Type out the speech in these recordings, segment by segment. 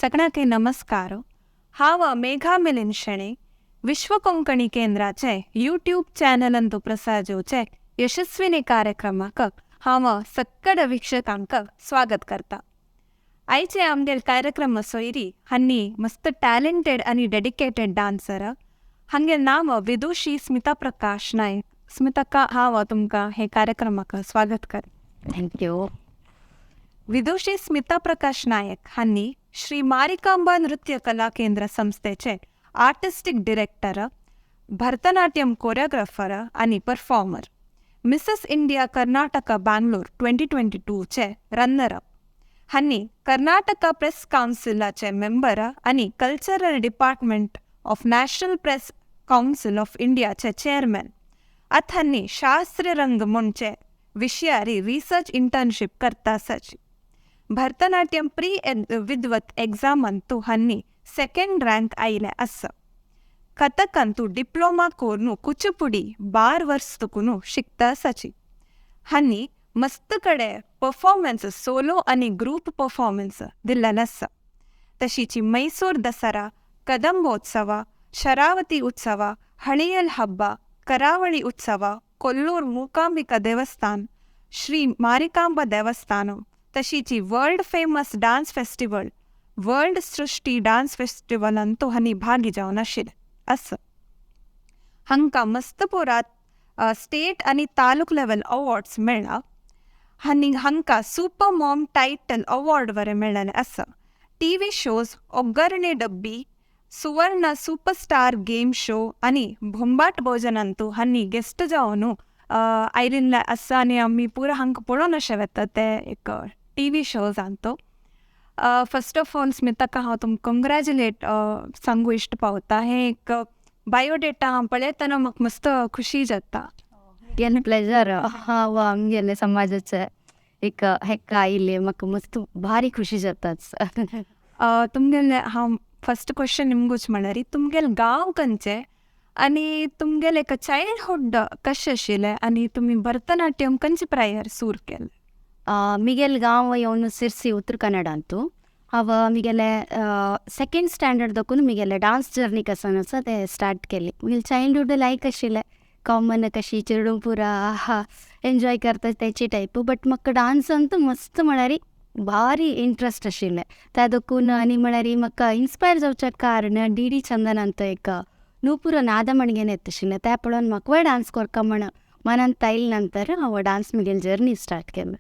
सगळ्यांक नमस्कार. हांव मेघा मिलिंद शेणे, विश्व कोंकणी केंद्राचे यूट्यूब चॅनलांतु प्रसार जावचे यशस्विनी कार्यक्रमाक हांव सक्कड वीक्षकांक स्वागत करता. आयचे आमगेल कार्यक्रम सोयरी हांनी मस्त टॅलेंटेड आनी डेडिकेटेड डान्सर. हांगेल नांव विदुषी स्मिता प्रकाश नायक. स्मिताका, हांव तुमकां हे कार्यक्रमाक स्वागत कर. Thank you. विदुषी स्मिता प्रकाश नायक हांनी श्री मारिकांबा नृत्य कला केंद्र संस्थेचे आर्टिस्टीक डिरेक्टर, भरतनाट्यम कोरियोग्राफर आनी performer, Mrs India Karnataka Bangalore 2022चे रनर अप. हांनी कर्नाटका प्रेस काउन्सिलाचे मेंबर आनी Cultural Department of National Press Council of इंडियाचे चेअरमॅन. आतां शास्त्रीय रंग म्हणचे विषयारी रिसर्च इंटर्नशिप करता आसाची. भरतनाट्यम प्री विद्वत एग्जामांतु हांनी सेकंड रँक आयले आसा. कथकांतु डिप्लोमा कोर्नु कुचिपुडी 12 वर्स तुकून शिकता आसाची. हांनी मस्त कडे परफॉर्मन्स, सोलो आनी ग्रुप परफॉर्मन्स दिल्लेले आसा. तशीची मैसूर दसरा, कदंबोत्सव, शरावती उत्सव, हಳಿಯಲ್ ಹಬ್ಬ, ಕರಾವಳಿ ಉತ್ಸವ, ಕೊಲ್ಲೂರ್ ಮೂಕಾಂಬಿಕಾ ದೇವಸ್ಥಾನ, ಶ್ರೀ ಮಾರಿಕಾಂಬ ದೇವಸ್ಥಾನ, तशीची world famous dance festival, World Srushti Dance Festival Antu हांणी भागी जावन आशिल्ले आसा. हांकां मस्त पुरात स्टेट आनी तालूक लेवल अवॉर्ड्स मेळ्ळा आनी हांकां सुपर मॉम टायटल अवॉर्ड बरें मेळ्ळेलें आसा. टीव्ही शोज ओग्गरणे डब्बी, सुवर्ण सुपरस्टार गेम शो आनी बोंबाट भोजनांतू हांणी गेस्ट जावन आयिल्ले आसा आनी आमी पुरा हांकां पळोवन अशें वता ते एक टीव्ही शोजांतू. फर्स्ट ऑफ ऑल स्मिताका, हांव तुमकां कंग्रेच्युलेट सांगू इश्ट पावता. हें एक बायोडेटा हांव पळयतना म्हाका मस्त खुशी जाता. गेले प्लेजर. हांव आमगेले समाजाचे एक हेका आयिल्ले, म्हाका मस्त भारी खुशी जाताच. तुमगेले हांव फर्स्ट क्वेश्चन निमगूच म्हळ्यार, तुमगेले गांव खंयचे आनी तुमगेले एक चायल्डहुड कशें आशिल्लें आनी तुमी भरतनाट्यम खंयचे प्रायर सूर केलें? मिगेल गांव येवन सिरसी, उत्तर कन्नडांतू. हांव मिगेले सेकेंड स्टँडर्ड दकून मिगेले डांस जर्नी कसन आसा ते स्टार्ट केली. मिगेले चायल्डहुड लायक आशिल्लें, कॉमन कशी चेडूं पुरा एन्जॉय करता तेची टायप, बट म्हाका डांस अंतू मस्त म्हळ्यार भारी इंट्रस्ट आशिल्लें. त्या देखून आनी म्हळ्यार म्हाका इन्स्पायर जावचें कारण डी डी चंदन अंत एक नूपुर नाद म्हणगेन येता आशिल्लें. तें पळोवन म्हाकाय डांस करका म्हण मनांत आयले नंतर हांव डांस मिगेल जर्नी स्टार्ट केलें.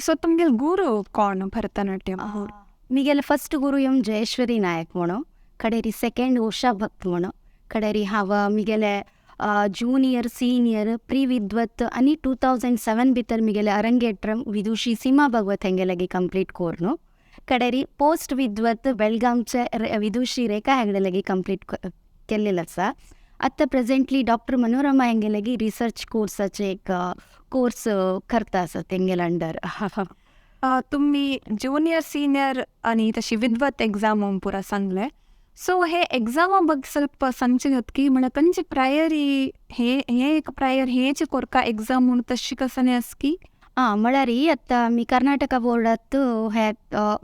सो तुमगेले गुरू कोण, भरतनाट्यम गुरू? मिगेले फर्स्ट गुರು ಎಂ ಜಯೇಶ್ವರಿ ನಾಯಕ್ म्हणो, कडेरी सेकेंड उषा भक्त म्हणो. कडेरी हांव मिगेले जूनियर, सीनियर, प्री विद्वत आनी 2007 भितर मिगेले अरंगेट्रम विदुषी सीमा भगवत हेंगे लागी कंप्लीट कोर्नु, कडेरी पोस्ट विद्वत बेळगांवचे विदुषी रेखा हेगडे लागी कंप्लीट केल्लेलो आसा. आतां प्रेजेंटली डॉक्टर मनोरमा हेंगे लागी रिसर्च कोर्साचे एक कोर्स करता आसा तेंगेले अंडर. तुम्ही ज्युनियर, सिनियर आनी तशी विद्वत एग्जाम पुरा सांगले. सो हे एग्जामा बग ಸ್ವಲ್ಪ सांगचे की म्हळ्यार खंयचे प्रायरी हे हे एक प्रायर हेच कोरका एग्जाम म्हूण तशी कसने आस की? आं, म्हळ्यार आतां आमी कर्नाटका बोर्डात हे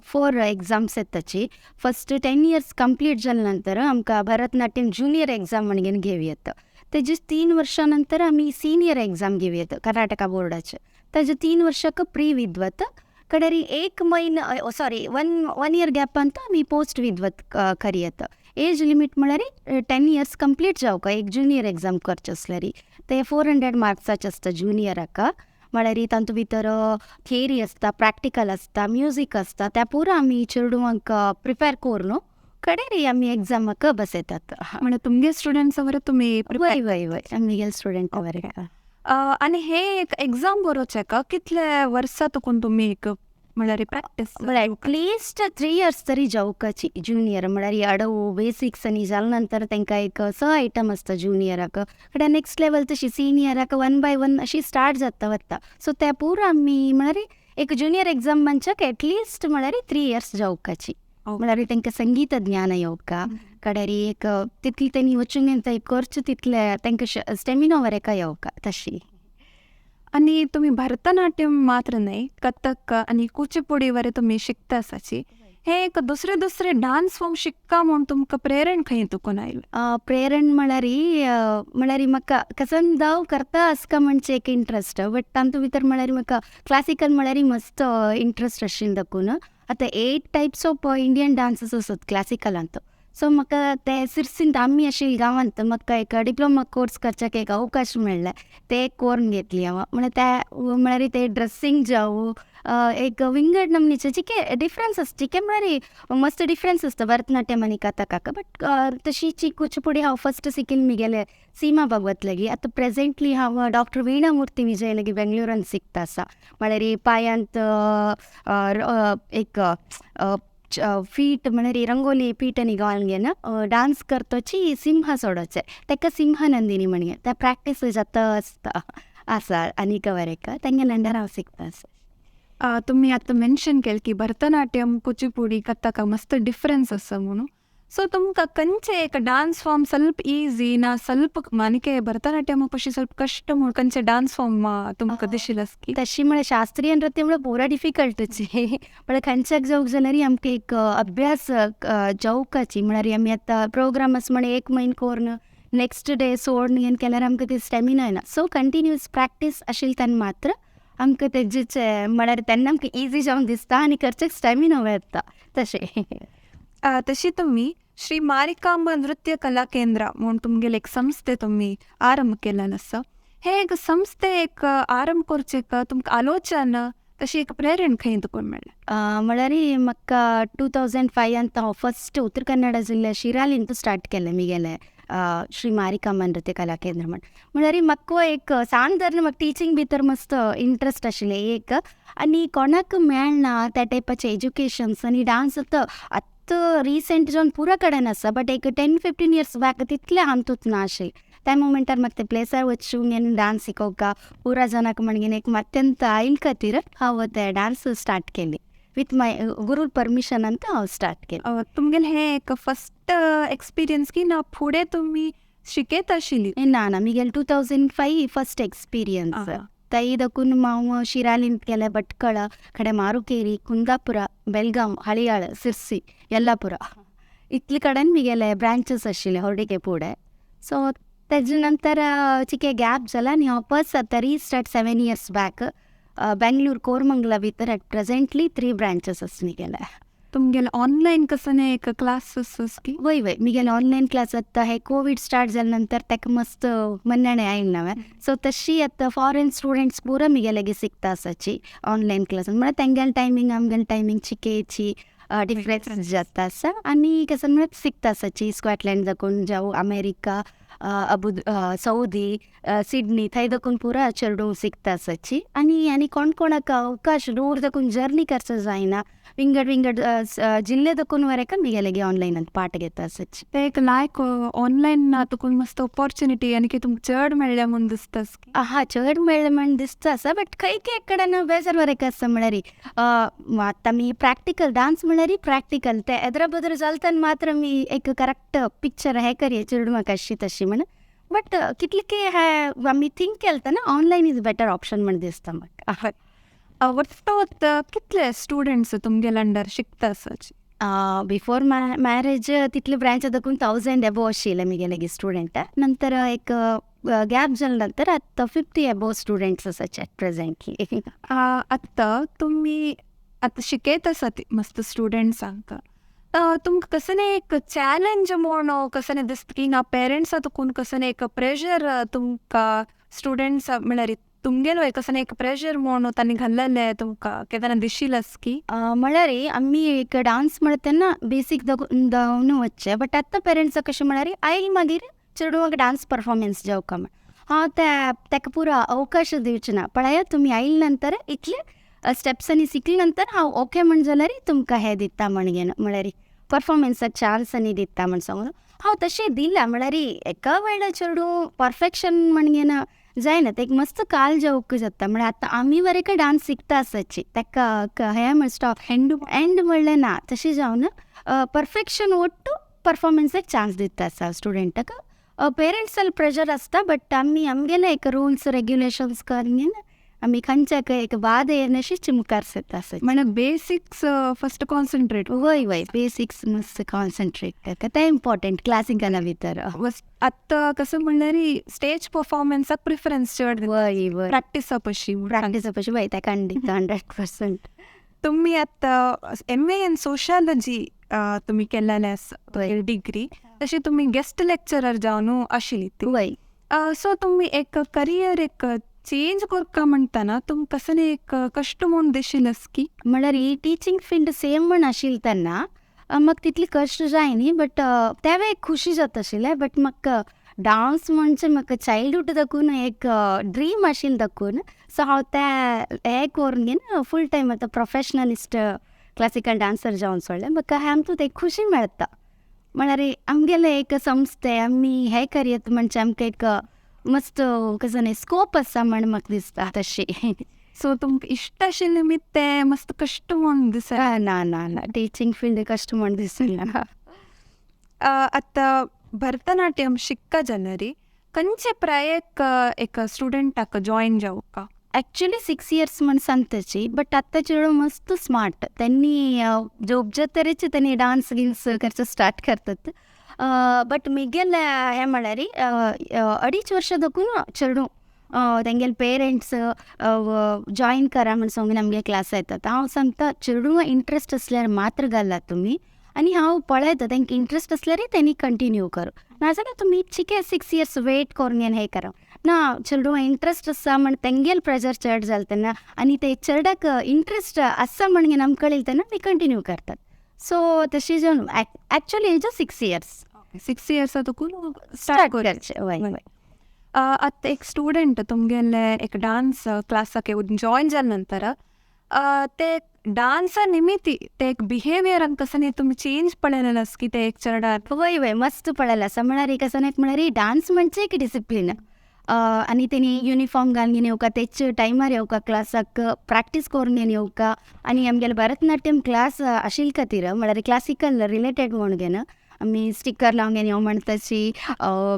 फोर एग्जाम्स येताची. फर्स्ट 10 इयर्स कंप्लीट जाले नंतर आमकां भरतनाट्यम ज्युनियर एग्जाम म्हणून घेवं येता. तेजे 3 वर्सां नंतर आमी सिनियर एग्जाम घेवं येता कर्नाटका बोर्डाचे. तेजे 3 वर्साक प्री विद्वत. कडेरी एक म्हयनो, sorry, one one year gap अंत आमी पोस्ट विद्वत करयता. एज लिमीट म्हळ्यार 10 इयर्स कंप्लीट जावका एक ज्युनियर एग्जाम करचे आसल्यार. ते 400 मार्क्साचे आसता ज्युनियराक. म्हळ्यार तातूंत भितर थियरी आसता, प्रॅक्टिकल आसता, म्युजीक आसता. त्या पुरा आमी चेडवांक प्रिपेर करून कडेरी आमी एग्जामाक बसयतात. म्हळ्यार तुमगे स्टुडंट्स बरें तुमी? वय वय वय आमगेले स्टुडंट बरें. आनी हे एक एग्जाम बरोवचें कितले वर्सां तुकून तुमी एक म्हळ्यार प्रॅक्टीस? म्हळ्यार एटलिस्ट 3 इयर्स तरी जावकाची ज्युनियर. म्हळ्यार अडवू बेसिक्स आनी जाले नंतर तांकां एक स आयटम आसता ज्युनियराक. कडेन नेक्स्ट लेवल तशी सिनियराक वन बाय वन अशी स्टार्ट जाता वता. सो ते पुरा आमी म्हळ्यार एक ज्युनियर एग्जाम म्हणच्याक एटलिस्ट म्हळ्यार 3 इयर्स जावकाची. म्हळ्यार तांकां संगीत ज्ञान येवका, कडेरी एक तितली तेणी वचूंक करचें तितले तांकां स्टेमिना वरेका येवका तशी. आनी तुमी भरतनाट्यम मात्र न्हय, कथक आनी कुचिपुडी वरे तुमी शिकता आसाची. हे एक दुसरे दुसरे डान्स फॉर्म शिक्का म्हूण तुमकां प्रेरण खंय तुकून आयलें? प्रेरण म्हळ्यार म्हळ्यार म्हाका कसन दाव करता आसका म्हणचे एक इंट्रस्ट, बट तातूंत भितर म्हळ्यार म्हाका क्लासिकल म्हळ्यार मस्त इंट्रस्ट आशिल्लें दाखून. आतां 8 टायप्स ऑफ इंडियन डान्सीस आसात क्लासिकलांत. सो म्हाका ते सिरसींत आमी आशिल्ले गांवांत म्हाका एक डिप्लोमा कोर्स करच्याक एक अवकाश मेळ्ळें, ते कोर्न घेतली हांव. म्हळ्यार ते म्हळ्यार ते ड्रेसींग जावं एक विंगड नमनीचे चिके डिफरन्स आसता, चिके म्हळ्यार मस्त डिफरन्स आसता भरतनाट्यम आनी कथकाक. बट तशीची कुचिपुडी हांव फस्ट सिकीन मिगेले सीमा भगवत लागी. आतां प्रेजेंटली हांव डॉक्टर वीणा मूर्ती विजय लागी बेंगळुरान शिकता आसा. म्हळ्यार पांयांत एक फीट म्हळ्यार रंगोली पीठ आनी घालून घेन डान्स करतची सिंह सोडोचे, ताका सिंहनंदिनी म्हणगे त्या प्रॅक्टीस जाता आसता आसा आनी कवर एका तेंगे अंडर हांव शिकता आसा. तुमी आतां मेन्शन केलें की भरतनाट्यम, कुचिपुडी, कथक मस्त डिफरन्स आसा म्हणून. सो तुमकां खंयचे एक डान्स फॉर्म ಸ್ವಲ್ಪ ಈಸಿ ನಾ ಸ್ವಲ್ಪ मानके भरतनाट्यम पशी ಸ್ವಲ್ಪ कष्ट म्हूण खंयचे डान्स फॉर्म तुमकां दिशिल आसकी? तशी म्हळ्यार शास्त्रीय नृत्य म्हळ्यार पुरा डिफिकल्टची. म्हळ्यार खंयच्याक जावंक जाल्यार आमकां एक अभ्यास जावकाची. म्हळ्यार आमी आतां प्रोग्राम आसा म्हण एक म्हयनो करून नेक्स्ट डे सोडून घेवन केल्यार आमकां ती स्टॅमिना येना. सो कंटिन्युअस प्रॅक्टीस आशिल्ली तेन्ना मात्र आमकां तेजेचे म्हळ्यार तेन्ना आमकां इजी जावन दिसता आनी करचेक स्टॅमिना येता तशें. तशी तुमी श्री मारिकांबा नृत्य कला केंद्र म्हूण तुमगेले एक संस्थे तुमी आरंभ केल्यान आसा. हे एक संस्थे एक आरंभ करचें तुमकां आलोचन तशी एक प्रेरण खंय तुका मेळ्ळें? म्हळ्यार म्हाका 2005 हांव फस्ट उत्तर कन्नड जिल्ल्या शिरालींत स्टार्ट केलें मिगेलें श्री मारिकांबा नृत्य कला केंद्र म्हण. म्हळ्यार म्हाका एक सान धरून म्हाका टिचींग भितर मस्त इंट्रस्ट आशिल्लें एक, आनी कोणाक मेळना त्या टायपाचें एज्युकेशन्स आनी डान्स आतां आतां रिसेंट जावन पुरा कडेन आसा, बट एक 10-15 इयर्स बॅक तितलें आमतूत ना अशें. त्या मोमेंटार म्हाका ते प्लेसार वचून आनी डान्स शिकोवका पुरा जाणांक म्हणगेन एक अत्यंत आयल खातीर हांव ते डान्स स्टार्ट केली विथ my Guru permission अंत हांव स्टार्ट केलें. तुमगेलें हें एक फस्ट एक्सपिरियन्स की ना फुडें तुमी शिकयत आशिल्ली? ना ना, मिगेले 2005 फस्ट एक्सपिरियन्स. तै दकून हांव शिरालींत केलें, भटकळ खडे मारुकेरी, कुंदापुरा, बेलगांव, हಳಿयाळ, सिरसी, यल्लापुरा इतले कडेन मिगेले ब्रांचीस आशिल्ले होर्डिके फुडें. सो तेजे नंतर चिके गॅप जाला आनी हांव फस्ट आतां restart 7 years back Bengaluru Koramangala भितर एट प्रेजेंटली 3 ब्रांचेस आसा मिगेले. तुमगेले ऑनलायन कसने एक क्लासीस की? वय वय, मिगेले ऑनलायन क्लास आतां हे कोवीड स्टार्ट जाले नंतर ताका मस्त मन्नाणे आयले नवें. सो तशी आतां फॉरेन स्टुडंट्स पुरा मिगेले शिकता आसाची ऑनलायन क्लास. म्हळ्यार तेंगेले टायमींग आमगेले टायमींग चिकेची डिफरन्स जाता आसा आनी कसो म्हळ्यार शिकता आसाची. स्कॉटलँड दाखोवन जावं अमेरिका, अबू सौदी, सिडनी थंय दाखोवन पुरा चेडूं शिकता आसाची. आनी आनी कोण कोणाक अवकाश दूर दाखोवन जर्नी करचो जायना, विंगड विंगड जिल्ले दाखोवन वरेका मिगेले ऑनलायनान पाठ घेता आसाची. ते एक लायक ऑनलायन तुका मस्त ऑपॉर्च्युनिटी आनी तुमकां चड मेळ्ळ्या म्हूण दिसता? हा, चड मेळ्ळें म्हण दिसता आसा, बट खंय खंय कडेन बेजार वरेक आसा. म्हळ्यार आतां आमी प्रॅक्टिकल डान्स म्हळ्यार प्रॅक्टिकल ते एदरा बदर जाल तेन्ना मात्र आमी एक करेक्ट पिक्चर हें करया चेडवाक अशी तशी म्हण. बट कितले हे आमी थिंक केलें तेन्ना ऑनलायन is better option म्हण दिसता म्हाका. वट्ट कितले स्टुडंट्स तुमगेले अंडर शिकता आसाचे? बिफोर मॅरेज तितले ब्रांच दाखोवन 1000 एबोव आशिल्ले मिगेले स्टुडंट. नंतर एक गॅप जाले नंतर आतां 50 एबोव स्टुडंट्स आसाचे प्रेजेंटली. आतां तुमी आतां शिकयत आसात मस्त स्टुडंट्सांक, तुमकां कसने एक चॅलेंज म्हूण कसने दिसता की ना पेरंट्सा तुकून कसने एक प्रेशर तुमकां स्टुडंट्स म्हळ्यार तुमगेलो कसने एक प्रेशर म्हूण तांणी घाल्लेलें तुमकां केन्ना दिशिल की? म्हळ्यार आमी एक डान्स म्हणटा तेन्ना बेसीक दावन वचचें, बट आतां पेरंट्साक कशें म्हळ्यार आयल मागीर चेडवांक डान्स परफॉर्मन्स जावका म्हण हांव ताका पुरो अवकाश दिवचें ना. पळयात तुमी आयल नंतर इतले स्टेप्स आनी शिकले नंतर हांव ओके म्हण जाल्यार तुमकां हें दिता म्हणगेन म्हळ्यार परफॉर्मन्साक चान्स आनी दिता म्हण सांगून हांव तशें दिलां. म्हळ्यार एका वेळार चेडूं परफेक्शन म्हणगेन जायना, ते एक मस्त काल जावंक जाता. म्हळ्यार आतां आमी वरेक डान्स शिकता आसाची ताका हें म्हण स्टॉप एंड एंड म्हणलें ना, तशें जावन परफेक्शन ಒಟ್ಟು परफॉर्मन्साक चान्स दिता आसा स्टुडंटाक. पेरंट्साल प्रेशर आसता, बट आमी आमगेले एक रुल्स रेग्युलेशन्स करून आमी खंयच्याक एक बादा येनशीच मुखार सरता आसा. म्हळ्यार बेसिक्स फस्ट कॉन्सन्ट्रेट. वय वय, बेसिक्स मस्त कॉन्सन्ट्रेट करता, तें इम्पॉर्टंट क्लासिकला भितर. आतां कसं म्हणल्यार स्टेज परफॉर्मन्साक प्रिफरन्स चड. वय वय. प्रॅक्टिसा पशी. प्रॅक्टिसा पशी वय, तें खंडीत 100%. तुम्ही आतां एम.ए. इन सोशॉलॉजी तुमी केलेलें आसा डिग्री, तशी तुमी गेस्ट लेक्चरर जावन आशिल्ली. वय. सो तुमी एक करियर एक चेंज करका म्हणटना तुमकां कसलें एक कश्ट म्हूण दिशिल्लें की? म्हळ्यार ही टिचींग फिल्ड सेम म्हण आशिल्लें तेन्ना म्हाका तितली कश्ट जायनी, बट तेंवूय एक खुशी जाता आशिल्लें. बट म्हाका डांस म्हणजे म्हाका चायल्डहूड दाखून एक ड्रीम आशिल्लें दाखून, सो हांव तें हें करून घेवन फूल टायम आतां प्रोफेशनलिस्ट क्लासिकल डांसर जावन सोडलें. म्हाका हें आमकां एक खुशी मेळटा, म्हळ्यार आमगेलें एक संस्थे आमी हें करयत म्हणजे आमकां एक मस्त कसो न्ही स्कोप आसा म्हण म्हाका दिसता तशी. सो तुमकां इश्ट आशिल्लें निमित्त तें मस्त कश्ट म्हूण दिसना? ना ना ना, टिचींग फिल्ड कश्ट म्हण दिसना. आतां भरतनाट्यम शिक्का जाल्यार खंयचे प्रायेक एक स्टुडंटाक जॉयन जावका? एक्चुअली 6 इयर्स म्हण सांगताची, बट आतां चेडूं मस्त स्मार्ट, त्यांनी जोब जातरीच त्यांनी डांस गिन्स करचो स्टार्ट करतात. बट मिगेले हें म्हळ्यार 2.5 वर्सां दाखून चेडूं तेंगेले पेरंट्स जॉयन करा म्हण सांगून आमगे क्लास येतात. हांव सांगता चेडूं इंट्रस्ट आसल्यार मात्र घालात तुमी, आनी हांव पळयता तेंकां इंट्रस्ट आसल्यारय तेणी कंटिन्यू करूं, नाजाल्यार तुमी चिके 6 इयर्स वेट करून हें करा. ना चेडूं इंट्रस्ट आसा म्हण तेंगेल प्रेजर चड जालें तेन्ना आनी ते चेड्याक इंट्रस्ट आसा म्हण आमकां कळयलें तेन्ना आमी कंटिन्यू करतात. सो तशें जावन एक्चुअली एज 6 इयर्स. 6 इयर्सा तुकून स्टार्ट करचें. वय वय. आतां एक स्टुडंट तुमगेले एक डांस क्लासाक जॉयन जाले नंतर ते डांसा निमित्ती ते एक बिहेवियरान कसं तुमी चेंज पळयलें आसा की ते एक चेड्यार? वय वय, मस्त पळयलें आसा. म्हळ्यार एक आसा म्हळ्यार डांस म्हणजे एक डिसिप्लीन, आनी तेणी युनिफॉर्म घालून येवका, तेच टायमार येवका क्लासाक, प्रॅक्टीस करून येवका. आनी आमगेले भरतनाट्यम क्लास आशिल्ले खातीर म्हळ्यार क्लासिकल रिलेटेड म्हण घेवन आमी स्टिकर लावन घेवन यो म्हणटाची,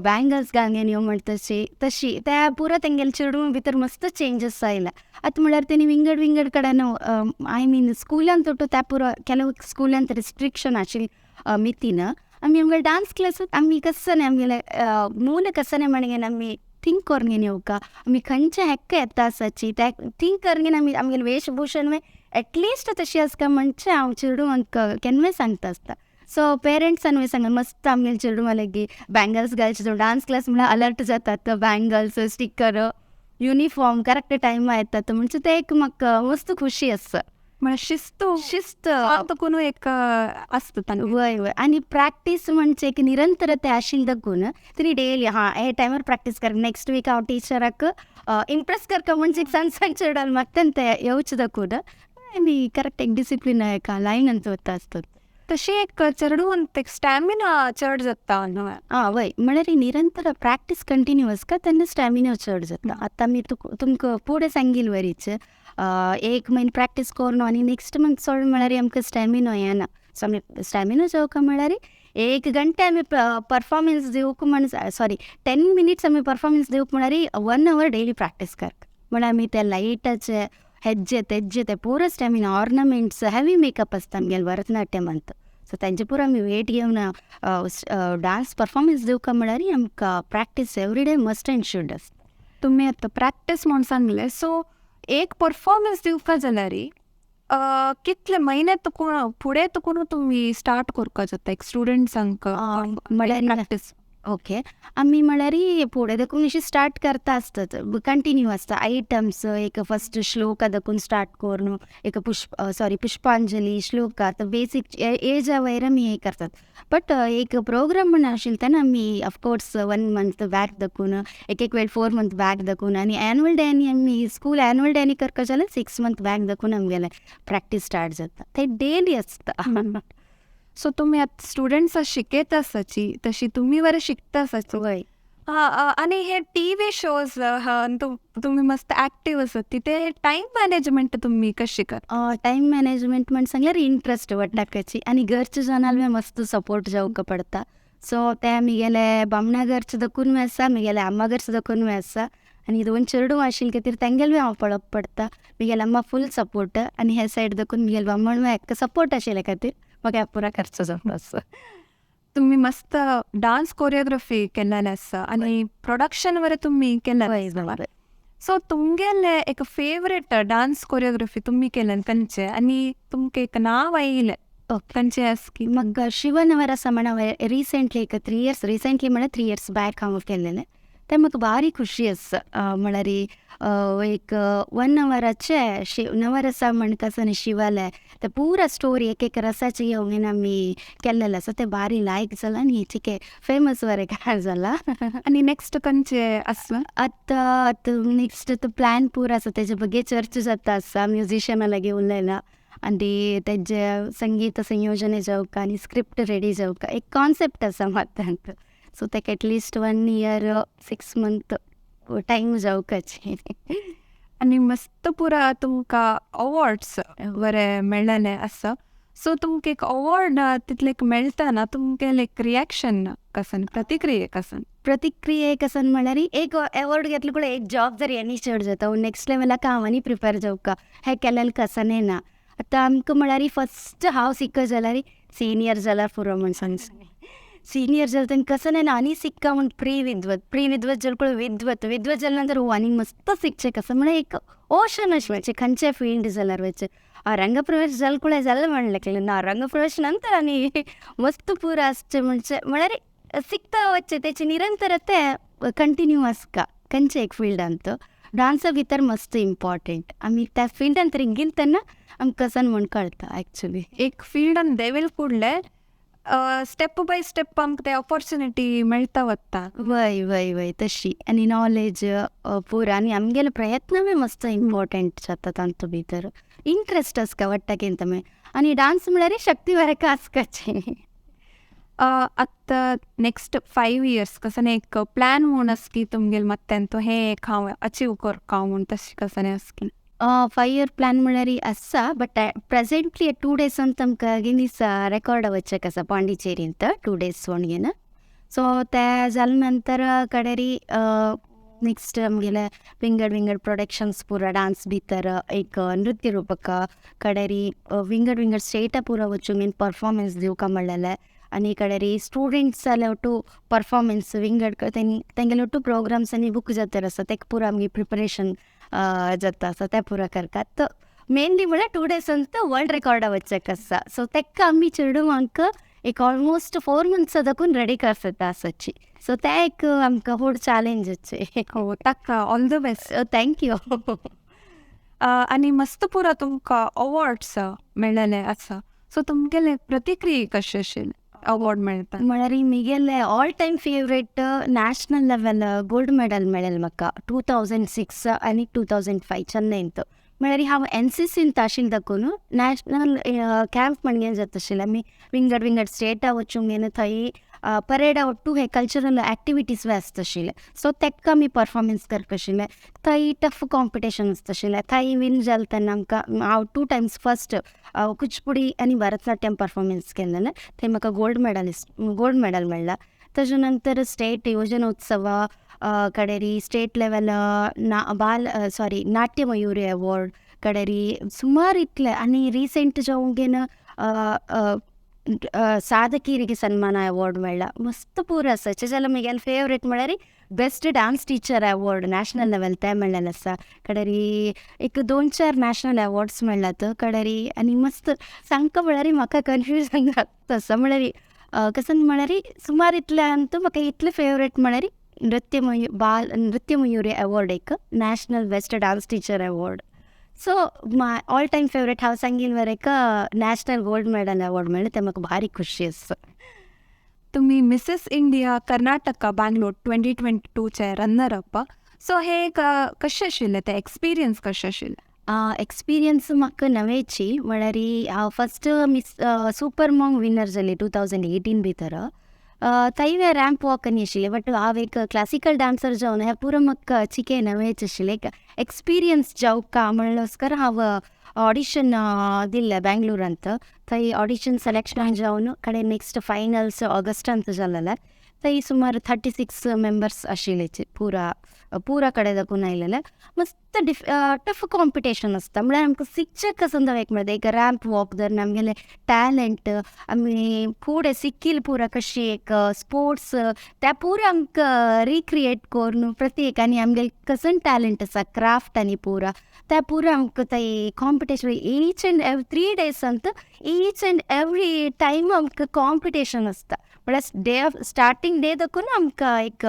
बँगल्स घालून घेवन यो म्हणटाची, तशी त्या पुरो तेंगेले चेडूं भितर मस्त चेंजस आयला. आतां म्हळ्यार तेणी विंगड विंगड कडेन I mean स्कुलान तोटू त्या पुरो ಕೆಲವು स्कुलांत रिस्ट्रिक्शन आशिल्ली मितीन आमी आमगेले डांस क्लास आमी कसने आमगेले मूल कसने म्हणगेन आमी थिंक करून घेवन येवका, आमी खंयचे हेक्क येता आसाची ते थिंक करून घेवन आमी आमगेले वेशभूषण एटलिस्ट तशी आसता म्हणजे हांव चेडूंक केन्नाय सांगता आसता. सो पेरंट्सान सांगता मस्त आमगेले चेडूं लागीं बँगल्स घालचे, डांस क्लास म्हळ्यार अलर्ट जातात, बँगल्स स्टिकर युनिफॉर्म करेक्ट टायमार येतात, म्हणजे ते एक म्हाका मस्त खुशी आसा. म्हळ्यार शिस्त शिस्त कोण एक आसता. वय वय, आनी प्रॅक्टीस म्हणजे एक निरंतरते आशिल्लें दाखून तेणी डेली हां हे टायमार प्रॅक्टीस कर, नेक्स्ट वीक हांव टिचराक इम्प्रेस करता म्हणजे एक सण सण चेडवान म्हाका तें येवचें दाखून आनी करेक्ट एक डिसिप्लीन एका लायनान वता आसता. तशी एक चेडूं एक स्टॅमिना चड जाता न्हू? आं वय, म्हळ्यार निरंतर प्रॅक्टीस कंटिन्युअस का तेन्ना स्टॅमिना चड जाता. आतां आमी तुमकां फुडें सांगिल्ले वरीच एक म्हयनो प्रॅक्टीस करून आनी नेक्स्ट मंथ सोड म्हळ्यार आमकां स्टॅमिना येना. सो आमी स्टॅमिना जावका म्हळ्यार 1 घंटे आमी परफॉर्मन्स दिवंक म्हण सॉरी 10 मिनिट्स आमी परफॉर्मन्स दिवंक म्हळ्यार 1 our daily practice करता. म्हळ्यार आमी ते लायटाचे हेज्जे तेज्जे ते पुरो स्टॅमिना ऑर्नामेंट्स हेवी मेकअप आसता आमगेले भरतनाट्यम अंत, सो तेंचे पुरो आमी वेट घेवन डांस परफॉर्मन्स दिवका म्हळ्यार आमकां practice every day must and should आसता. तुमी आतां प्रॅक्टीस म्हूण सांगलें, सो एक परफॉर्मन्स दिवपा जाल्यार कितले म्हयने तुका फुडें तुका तुमी स्टार्ट करपा जाता एक स्टुडंट्सांक म्हळ्यार प्रॅक्टीस? ओके, आमी म्हळ्यार फुडें देखून अशी स्टार्ट करता आसतात, कंटिन्यू आसता आयटम्स. एक फस्ट श्लोका देखून स्टार्ट करून एक पुष्पांजली श्लोक आतां बेसीक एजा वयर आमी हें करतात. बट एक प्रोग्राम म्हण आशिल्लें तेन्ना आमी ऑफकोर्स 1 मंथ बॅक दाखून एक एक वेळ 4 मंथ बॅक दाखून आनी एनुअल डे आनी आमी स्कूल एनुअल डे आनी करपा जाल्यार 6 मंथ बॅक दाखून आमगेलें प्रॅक्टीस स्टार्ट जाता, तें डेली आसता. सो तुमी आतां स्टुडंट्सां शिकयता आसाची तशी तुमी बरें शिकता आसाची. वय. आनी हे टी व्ही शोज तुमी मस्त एक्टीव आसात तिथे टायम मॅनेजमेंट तुमी कशी करता? टायम मॅनेजमेंट म्हण सांगल्यार इंट्रस्ट वाटाकाची आनी घरच्या जणांक मस्त सपोर्ट जावंक पडटा. सो ते मिगेले बामणा घरचे दखून आसा, मिगेले आम्मा घरचे दखून आसा. आनी दोन चेडूं आशिल्ले खातीर तेंगेलें हांव पळोवप पडटा. म्हगेले अम्मा फूल सपोर्ट आनी हे सायड दाखून म्हगेले बामण हेका सपोर्ट आशिल्ले खातीर म्हाका पुरा खर्च जावन आसा. तुम्ही मस्त डान्स कोरियोग्राफी केल्लें आसा आनी प्रोडक्शन वरे तुम्ही केल्लें. सो तुमगेले एक फेवरेट डान्स कोरियोग्राफी तुम्ही केल्लें खंयचे आनी तुमकां एक नांव आयिल्लें खंयचे आसा की? म्हाका शिवनवरस म्हण हांवें रिसेंटली एक 3 इयर्स रिसेंटली म्हळ्यार 3 इयर्स बॅक हांव केल्लेलें तें म्हाका भारी खुशी आसा. म्हळ्यार एक 1 आवराचे शिव नवरसा म्हणकासन शिवाले ते पुरा स्टोरी एक एक रसाचे घेवन आमी केल्लेलें आसा तें भारी लायक जाला आनी ठीक फेमस बरें काय जाला. आनी नेक्स्ट खंयचे आसा? आतां आतां नेक्स्ट आतां प्लॅन पुरा आसा तेजे बगे चर्चा जाता आसा म्युजिशना लागीं उलयला आनी तेजे संगीत संयोजने जावका आनी स्क्रिप्ट रेडी जावका एक कॉन्सेप्ट आसा मातांत. सो ताका एटलिस्ट 1 year 6 month time जावकाचे. आनी मस्त पुरा तुमकां अवॉर्ड्स बरे मेळ्ळेले आसा. सो तुमकां एक अवॉर्ड तितले मेळटना तुमगेलें एक रिएक्शन कसन प्रतिक्रिया कसन? प्रतिक्रिया कसन म्हळ्यार एक अवॉर्ड घेतलो कूळ एक जबाबदारी आनी चड जाता नेक्स्ट लेवलाक हांव आनी प्रिपेर जावका हें केलेलें कसनय ना. आतां आमकां म्हळ्यार फस्ट हांव सिक्का जाल्यार सिनियर जाल्यार पुरो म्हण सांग सिनियर जालें तेन्ना कसं ना आनी सिक्का म्हण प्री विद्वत प्री विद्वत जालें कूळ विद्वत विद्वत जाले नंतर आनी मस्त शिकचें कसं म्हळ्यार एक ओशन अशें वचें खंयचे फिल्ड जाल्यार वचें. रंगप्रवेश जालें कूळ जालें म्हणलें ना रंगप्रवेश नंतर आनी मस्त पुरा आसचें म्हणजे म्हळ्यार सिकता वचचें तेचे निरंतर ते कंटिन्यू आसता खंयचे एक फिल्डांत. डान्सा भितर मस्त इम्पॉर्टंट आमी त्या फिल्डान तरी गेले तेन्ना आमकां कसन म्हण कळटा एक्चुली. एक फिल्डान देवेल कुडले स्टेप बाय स्टेप आमकां ते ऑपॉर्च्युनिटी मेळटा वता. वय वय वय तशी आनी नॉलेज पुरा आनी आमगेले प्रयत्नूय मस्त इम्पॉर्टंट जाता तांतू भितर इंट्रस्ट आसता वाडटा कितें आनी डान्स म्हळ्यार शक्ती वरक आसकाची. आतां नेक्स्ट 5 इयर्स कसं एक प्लॅन म्हूण आसा की तुमगेले मत्तेंत हें एक हांव अचीव करता म्हूण तशें कसं आसा की? 5 इयर प्लॅन म्हळ्यार आसा बट प्रेजेंटली 2 डेजान आमकां गिनीस रेकॉर्ड वचक आसा पांडिचेरींत 2 डेज म्हणगेन. सो ते जाले नंतर कडेरी नेक्स्ट आमगेले विंगड विंगड प्रोडक्शन्स पुरा डान्स भितर एक नृत्य रूपक कडेरी विंगड विंगड स्टेटा पुरा वचून परफॉर्मन्स दिवका म्हणलेलें आनी कडेरी स्टुडंट्स जाल्यार ಒಟ್ಟು परफॉर्मन्स विंगड तेंगेले ಒಟ್ಟು प्रोग्राम्स आनी बूक जाता आसा तेका पुरा आमगे प्रिपरेशन जाता आसा तें पुरा करतात. मेनली म्हळ्यार 2 डेज अंत वर्ल्ड रेकॉर्डा वचक आसा. सो तेका आमी चेडवांक एक ऑलमोस्ट 4 मंथ्स दाखून रेडी करता आसाची. सो तें एक आमकां व्हड चॅलेंज. हो ताका all the best. Thank you. आनी मस्त पुरा तुमकां अवॉर्ड्स मेळ्ळेले आसा सो तुमगेले प्रतिक्रिया कशें आशिल्लें अवॉर्ड मेळटा? म्हळ्यार म्हगेले all time favourite national level gold medal मेळ्ळें म्हाका 2006 आनी 2005 चेन्नईंत. म्हळ्यार हांव एनसीसींत आशिल्लें दाखून नॅशनल कॅम्प म्हणगे जाता आशिल्लें आमी विंगड विंगड स्टेटा वचून थंय परेडा ಒಟ್ಟು हे कल्चरल एक्टिविटीज आसता आशिल्लें. सो तेका आमी परफॉर्मन्स करपा आशिल्लें थंय टफ कॉम्पिटिशन आसता आशिल्लें थंय विन जालें तेन्ना आमकां हांव 2 टायम्स फस्ट कुचिपुडी आनी भरतनाट्यम परफॉर्मन्स केल्लेलें थंय म्हाका गोल्ड मेडल मेळ्ळा. ताजे नंतर स्टेट युवजनोत्सव कडेरी स्टेट लेवल बाल सॉरी नाट्य मयुरी अवॉर्ड कडेरी सुमार इतले आनी रिसेंट जावंगेन साधकीರಿಗೆ सन्मान अवॉर्ड मेळ्ळा. मस्त पुरो आसा जाल्यार म्हगेलें फेवरेट म्हळ्यार best dance teacher award national level तें मेळ्ळेलें आसा. कडेरी एक 2-4 नॅशनल अवॉर्ड्स मेळ्ळात कडेरी आनी मस्त सामको म्हळ्यार म्हाका कन्फ्युजन जाता आसा म्हळ्यार कसं म्हळ्यार सुमार इतल्यान म्हाका इतलें फेवरेट म्हळ्यार बाल नृत्यमयुरी अवॉर्ड एक national best dance teacher award. So my all time favourite हांव सांगीन वरेक नॅशनल गोल्ड मेडल अवॉर्ड मेळ्ळें तें म्हाका भारी खुशी आसा. तुम्ही Mrs India Karnataka Bangalore 2022 runner up. So हे कशें आशिल्लें तें एक्सपिरियन्स कशें आशिल्लें? एक्सपिरियन्स म्हाका नवेची म्हळ्यार हांव first miss super mom winner जालें 2018 भितर. थंय रॅम्प वॉक आनी आशिल्लें बट हांव एक क्लासिकल डान्सर जावन हें पुरो म्हाका चिके नवेच आशिल्लें एक एक्सपिरियन्स जावका म्हणल्यार हांव ऑडिशन दिल्लें बेंगलोरांत. थंय ऑडिशन सिलेक्शन जावन कडेन नेक्स्ट फायनल्स ऑगस्टांत जालेलें. थंय सुमार 36 मेंबर्स आशिल्ले पुरा पुरा कडेन दाखोवन आयलेले. मस्त टफ कॉम्पिटिशन आसता. म्हळ्यार आमकां शिक्षक कसो एक मेळटा एक रॅम्प वॉक धरून आमगेले टॅलंट आमी फुडें सिकील पुरा कशी एक स्पोर्ट्स त्या पुरा आमकां रिक्रिएट करून प्रत्येक आनी आमगेले कसन टॅलंट आसा क्राफ्ट आनी पुरा त्या पुरा आमकां थंय कॉम्पिटिशन ईच एंड 3 डेज अंत ईच एंड एवरी टायम आमकां कॉम्पिटिशन आसता. म्हळ्यार डे ऑफ स्टार्टींग डे दाखून आमकां एक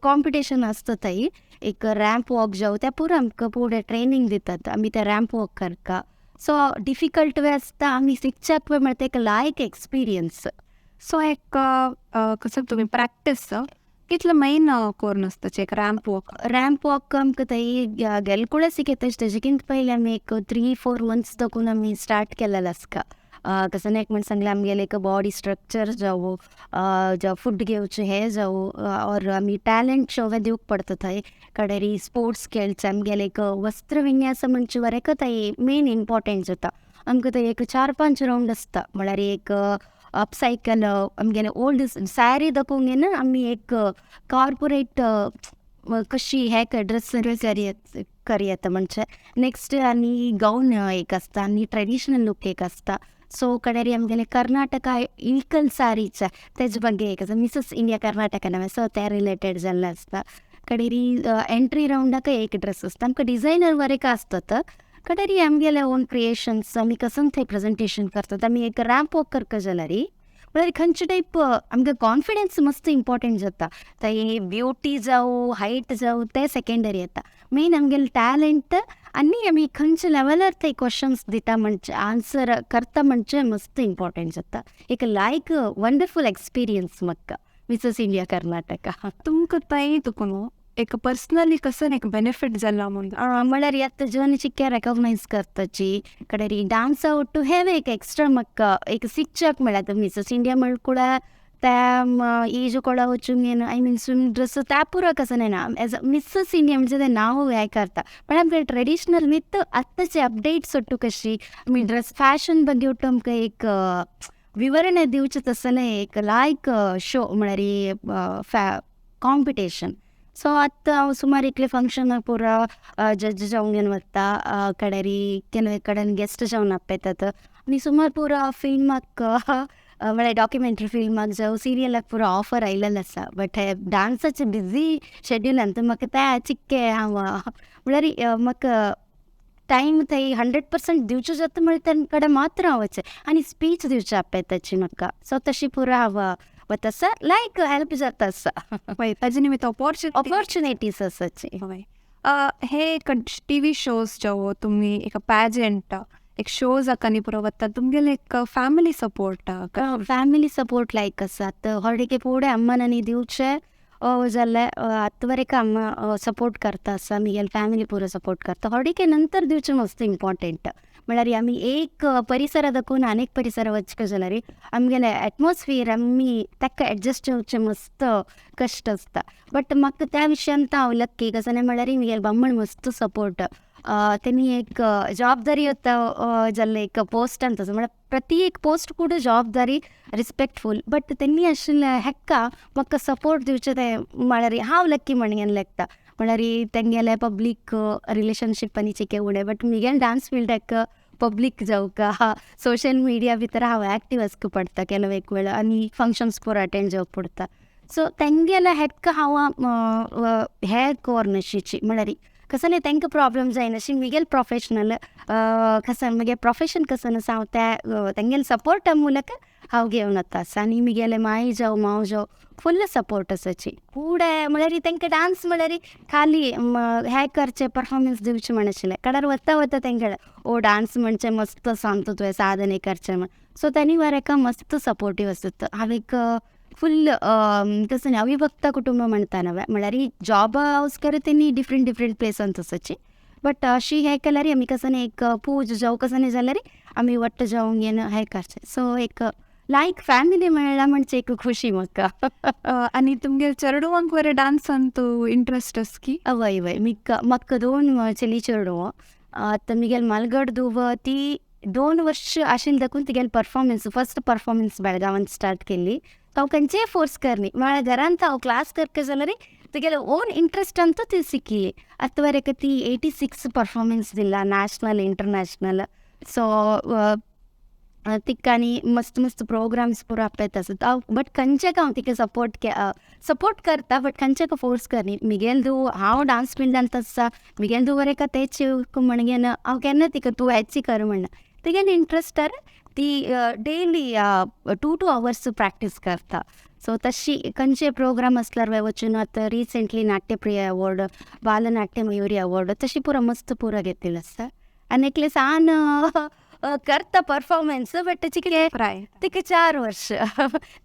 कॉम्पिटिशन आसता थंय एक रॅम्प वॉक जावं त्या पुरा आमकां फुडें ट्रेनींग दितात आमी ते रॅम्प वॉक करता. सो डिफिकल्ट वे आसता आमी शिकच्याक मेळटा एक लायक एक्सपिरियन्स. सो एक कसं तुमी प्रॅक्टीस कितलो मेन करून आसता एक रॅम्प वॉक? रॅम्प वॉक आमकां थंय गेलकुळे शिकयता. तेजे पयलीं आमी एक 3-4 मंथ्स दाखून आमी स्टार्ट केलेलें आसता. कसं एक म्हण सांगलें आमगेलें एक बॉडी स्ट्रक्चर जावं जावं फूड घेवचें हें जावं ऑर आमी टॅलंट शो दिवंक पडटा थंय कडेरी स्पोर्ट्स खेळचे आमगेलें एक वस्त्रविन्यास म्हणचे वरेक थंय मेन इम्पॉर्टंट जाता. आमकां थंय एक 4-5 रावंड आसता. म्हळ्यार एक अपसायकल आमगेलें ओल्ड स्यारी दाखोवंक घेवन आमी एक कॉर्पोरेट कशी हे ड्रेस करयता म्हणजे नेक्स्ट आनी गौन एक आसता आनी ट्रेडिशनल लूक एक आसता. सो कडेरी आमगेले कर्नाटका इल्कल सारीचा तेजे ಬಗ್ಗೆ एक आसा मिसेस इंडिया कर्नाटका नांव सो ते रिलेटेड जाल्लें आसता. कडेरी एंट्री रावंडाक एक ड्रेस आसता. आमकां डिजायनर वरेक आसतात. कडेरी आमगेले ओन क्रिएशन्स आमी कसं थंय प्रेजेंटेशन करतात. आमी एक रॅम्प वॉक करता जाल्यार म्हळ्यार खंयचे टायप आमकां कॉन्फिडन्स मस्त इम्पॉर्टंट जाता. थंय ब्युटी जावं हायट जावं तें सेकेंडरी येता. मेन आमगेलें टॅलंट आनी आमी खंयच्या लेवलार थंय क्वेश्चन्स दिता म्हणजे आन्सर करता म्हणजे मस्त इम्पॉर्टंट जाता. एक लायक वंडरफूल एक्सपिरियन्स म्हाका मिसेस इंडिया कर्नाटका. तुमकां थंय तुका न्हू एक पर्सनली कसं एक बेनिफीट जाला म्हूण? म्हळ्यार आतां जन चिक्के रेकॉग्नायज करताची कडेरी डान्सा ಒಟ್ಟು have एक एक्स्ट्रा म्हाका एक शिकच्याक मेळ्ळा. मिसेस इंडिया म्हळ्यार त्या ಈಜು ಕೊಳ वचून I mean swim dress त्या पुरा कसं ना एज अ मिसेस इंडिया म्हणजे तें नांव हें करता. पण आमकां ट्रेडिशनल विथ आत्ताचे अपडेट्स ಒಟ್ಟು कशी आमी ड्रेस फॅशन ಬಗ್ಗೆ ಒಟ್ಟು आमकां एक विवರಣೆ दिवचें तसलें एक लायक शो म्हळ्यार कॉम्पिटिशन. सो आतां हांव सुमार इतले फंक्शनाक पुरा जज जावन घेवन वता. कडेरी ಕೆಲವೇ कडेन गेस्ट जावन आपयतात आनी सुमार पुरा फिल्माक म्हळ्यार डॉक्युमेंटरी फिल्माक जावं सिरियलाक पुरो ऑफर आयलेलें आसा. बट हे डान्साचे बिजी शेड्युलान म्हाका त्या चिक्के हांव म्हळ्यार म्हाका टायम थंय 100% दिवचो जाता म्हळ्यार तें कडेन मात्र हांव वचें आनी स्पीच दिवचें आपयताची म्हाका. सो तशी पुरो हांव वता आसा लायक हेल्प जाता आसा. हय ताजे निमित्त ऑपॉर्च्युनिटीज आसाची. हय हे एक टीव्ही शोज जावं तुमी एक पॅजंट एक शोज आनी पुरो वता तुमगेले एक फॅमिली सपोर्ट? फॅमिली सपोर्ट लायक आसा. आतां हॉडिके फुडें अम्मान दिवचें जाल्यार आतां वरेक अम्मा सपोर्ट करता आसा. म्हगेली फॅमिली पुरो सपोर्ट करता. हॉडिके नंतर दिवचें मस्त इम्पॉर्टंट. म्हळ्यार आमी एक परिसरा दाखोवन आनी एक परिसरा वचका जाल्यार आमगेलें एटमॉस्फियर आमी ताका एडजस्ट जावचें मस्त कश्ट आसता. बट म्हाका त्या विशयान हांव लक्की कसं म्हळ्यार म्हगेले बामण मस्त सपोर्ट. तेणी एक जबाबदारी जाल्लें एक पोस्टान तसो म्हळ्यार प्रति एक पोस्ट ಕೂಡ जबाबदारी रिस्पेक्टफूल बट तेणी आशिल्लें हेक्का म्हाका सपोर्ट दिवचें तें म्हळ्यार हांव लक्की म्हणून लेखता. म्हळ्यार तेंगेलें पब्लीक रिलेशनशीप आनी चिके उणें बट म्हगेलें डान्स फिल्डाक पब्लीक जावं सोशल मिडिया भितर हांव एक्टीव आसक पडटा केन्ना एक वेळ आनी फंक्शन्स पुरो अटेंड जावंक पडटा. सो तेंगेलें हेक्का हांव हें कोर्नशीची म्हळ्यार कसं न्ही तांकां प्रॉब्लम जायना अशी म्हगेलें प्रोफेशनल कसं म्हगे प्रोफेशन कसं आसा हांव त्या तेंगेले सपोर्टा ಮೂಲಕ हांव घेवन वता आसा. आनी म्हगेले माय जावं माव जावं फुल्ल सपोर्ट आसाची. फुडें म्हळ्यार तांकां डान्स म्हळ्यार खाली हें करचें परफॉर्मन्स दिवचें म्हण आशिल्लें. कडार वता वता तेंकां ओ डान्स म्हणजे मस्त सांगता तुवें साधने करचें म्हण. सो तेणी वरेका मस्त सपोर्टीव आसता. हांव एक फुल कसं न्ही अविभक्त कुटुंब म्हणटा न्हय म्हळ्यार जॉब हांव तेणी डिफरंट डिफरंट प्लेसान आसाची. बट अशी हें केल्यार आमी कसं न्ही एक पूज जावं कसं न्ही जाल्यार आमी वट्ट जावन घेवन हें करचें. सो एक लायक फॅमिली मेळ्ळा म्हणजे एक खुशी म्हाका. आनी तुमगे चेडवांक बरें डान्सान तूं इंट्रस्ट आसा की? वय वय म्हाका 2 चली चेडवां. आतां म्हगेले मालगड धूव ती 2 वर्ष आशिल्लें दाखून तिगेले परफॉर्मन्स फर्स्ट परफॉर्मन्स बेळगांवान स्टार्ट केल्ली. हांव खंयचेय फोर्स करनी म्हळ्यार घरांत हांव क्लास करता जाल्यार तिगेले ओन इंट्रस्ट अंतू ती शिकली. आतां वरेक ती 86 परफॉर्मन्स दिला नॅशनल इंटरनॅशनल. सो तिका आनी मस्त मस्त प्रोग्राम्स पुरो आपयता आसता. हांव बट खंयच्याक हांव तिका सपोर्ट करता बट खंयच्याक फोर्स करनी. मिगेल धूव हांव डांस फिल्डांत आसा मिगेल धूव वरेका तेच म्हणगेन हांव केन्ना तिका तूं हेच कर म्हणना. तिगेले इंट्रस्टार ती डेली 2 आवर्स प्रॅक्टीस करता. सो तशी खंयचे प्रोग्राम आसल्यार वचून आतां रिसेंटली नाट्यप्रिय अवॉर्ड बालनाट्य मयुरी अवॉर्ड तशी पुरो मस्त पुरो घेतिल्लो आसा. आनी एकले सान करता परफॉर्मन्स बट चिकले तिका 4 वर्ष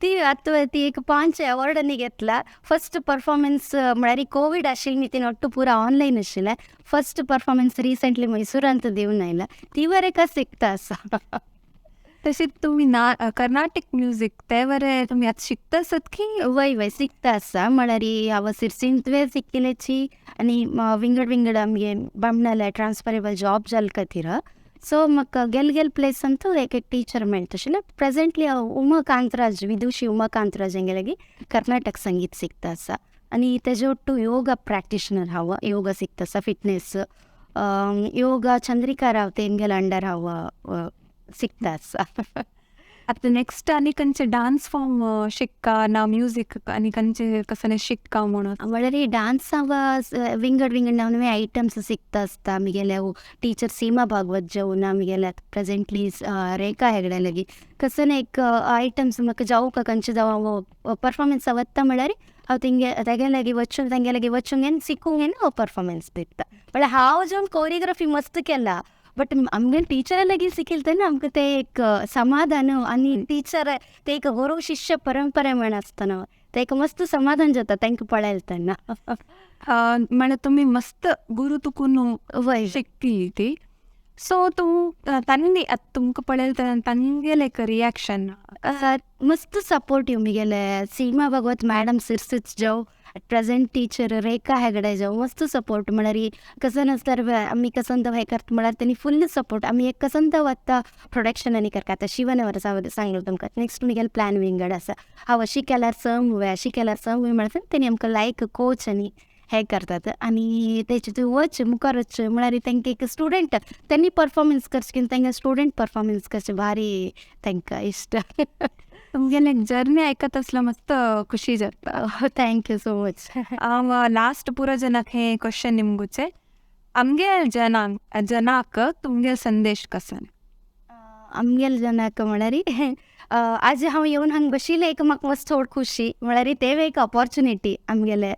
ती आतां ती एक 5 अवॉर्डांनी घेतला. फर्स्ट परफॉर्मन्स म्हळ्यार कोवीड आशिल्ली ती ಒಟ್ಟು ಪೂರ ಆನ್ಲೈನ್ आशिल्लें. फर्स्ट परफॉर्मन्स रिसेंटली मैसुरांत दिवन आयला ती वरेका शिकता आसा. तशीच तुमी ना कर्नाटीक म्युजीक ते बरें तुमी आतां शिकता आसत की? वय वय शिकता आसा. म्हळ्यार हांव सिरसींतवे शिकिल्ल्याची आनी विंगड विंगड आमगे बामणाले ट्रान्सफरेबल जॉब जाल खातीर. सो म्हाका गेल गेल प्लेस अंतू एक एक टिचर मेळटा आशिल्लें. प्रेजेंटली हांव उमा कांतराज विदुशी उमा कांतराज हांगे लागीं कर्नाटक संगीत शिकता आसा. आनी तेजे ಒಟ್ಟು ಯೋಗ ಪ್ರಾಕ್ಟಿಷನರ್ हांव ಯೋಗ शिकता आसा फिटनेस ಯೋಗ ಚಂದ್ರಿಕಾ ರಾವ್ तेंगेले अंडर हांव शिकता आसा. आतां नेक्स्ट आनी खंयचे डांस फॉर्म शिक्का ना म्युजीक आनी खंयचे कसले शिक्का म्हणून? म्हळ्यार डांस हांव विंगड विंगड नवे नवे आयटम्स शिकता आसता. आमगेले टिचर सीमा भागवत जेवन आमगेले प्रेजेंटली रेखा हेगडे लागीं कसले एक आयटम्स म्हाका जावं खंयचे जावं हांव परफॉर्मन्स वता म्हळ्यार हांव तेंगे तेगे लागीं वचून तेंगे लागीं वचून घेवन शिकूंक घेवन हांव परफॉर्मन्स दिता. म्हळ्यार हांव जेवन कोरियोग्राफी मस्त केला बट आमगे टिचरा लागीं शिकयलें तेन्ना आमकां तें एक समाधान आनी टिचर ते एक गुरू शिष्य परंपरा म्हण आसता न्हू तें एक मस्त समाधान जाता तांकां पळयलें तेन्ना. म्हळ्यार तुमी मस्त गुरू तुकून वय शिकली ती. सो तूं तांणी आतां तुमकां पळयलें तेन्ना तांगेलें एक रिएक्शन? मस्त सपोर्टीव मिगेले सीमा भगवत मॅडम सिरसीच जावं प्रेजेंट टिचर रेखा हेगडे जावं मस्त सपोर्ट. म्हळ्यार कसं नासल्यार आमी कसंत हें करता म्हळ्यार तेणी फुल्ल सपोर्ट. आमी एक कसंत वता प्रोडक्शन आनी करता. आतां शिवनवर सांगलो तुमकां नेक्स्ट मिगेले प्लॅन विंगड आसा. हांव अशी केल्यार सम वय अशी केल्यार सम वय म्हळ्यार तेणी आमकां लायक कोच आनी हें करतात. आनी तेचे तूं वच मुखार वच म्हळ्यार तांकां एक स्टुडंट तेणी परफॉर्मन्स करचें की तांकां स्टुडंट परफॉर्मन्स करचें भारी तांकां इश्ट. तुमगेलें जर्नी आयकत आसल्यार मस्त खुशी जाता. Thank you so much. हांव लास्ट पुरो जनाक हें क्वेश्चन निमगुचें आमगे जनाक तुमगे संदेश कसो? आमगेले जनाक म्हळ्यार आज हांव येवन हांगा बशिल्लें एक म्हाका मस्त चड खुशी म्हळ्यार तें एक ऑपॉर्चुनिटी आमगेले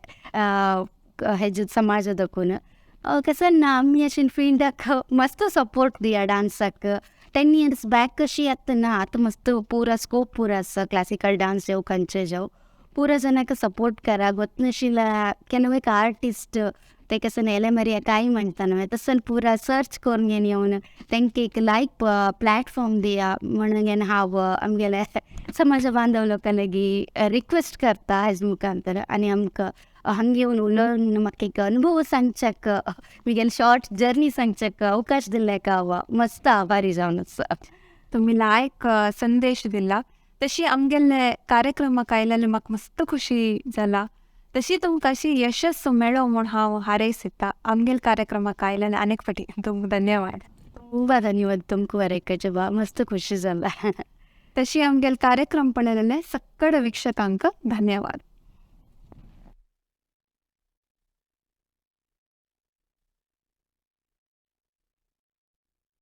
हेजे समाजा दाखोवन. कसं ना आमी अशें फिल्डाक मस्त सपोर्ट दिया डांसाक. 10 इयर्स बॅक कशी आतां ना आतां मस्त पुरा स्कोप पुरा आसा क्लासिकल डांस जावं खंयचे जावं पुरा जनाक सपोर्ट करा. गोतनाशिल्ल्या केन्ना एक आर्टिस्ट ते कसं एलेमरिया काय म्हणटा न्हय तसं पुरा सर्च करून घेवन येवन तांकां एक लायक प्लॅटफॉर्म दिया म्हणून घेवन हांव आमगेले समाज बांधव लोकां लागीं रिक्वेस्ट करता हेज मुखांतर. आनी आमकां हांगा येवन उलोवन म्हाका एक अनुभव सांगच्याक मिगेले शॉर्ट जर्नी सांगच्याक अवकाश दिल्ल्याक हांव मस्त आभारी जावन आसा. तुमी लायक संदेश दिला. तशी आमगेले कार्यक्रमाक आयलेले म्हाका मस्त खुशी जाला. तशी तुमकां अशी यशस्स मेळो म्हूण हांव हारयसता. आमगेले कार्यक्रमाक आयलेले अनेक फावटी तुमकां धन्यवाद. खूब धन्यवाद तुमकां बरें बा मस्त खुशी जाला. तशी आमगेले कार्यक्रम पळयलेले सगळे वीक्षकांक धन्यवाद.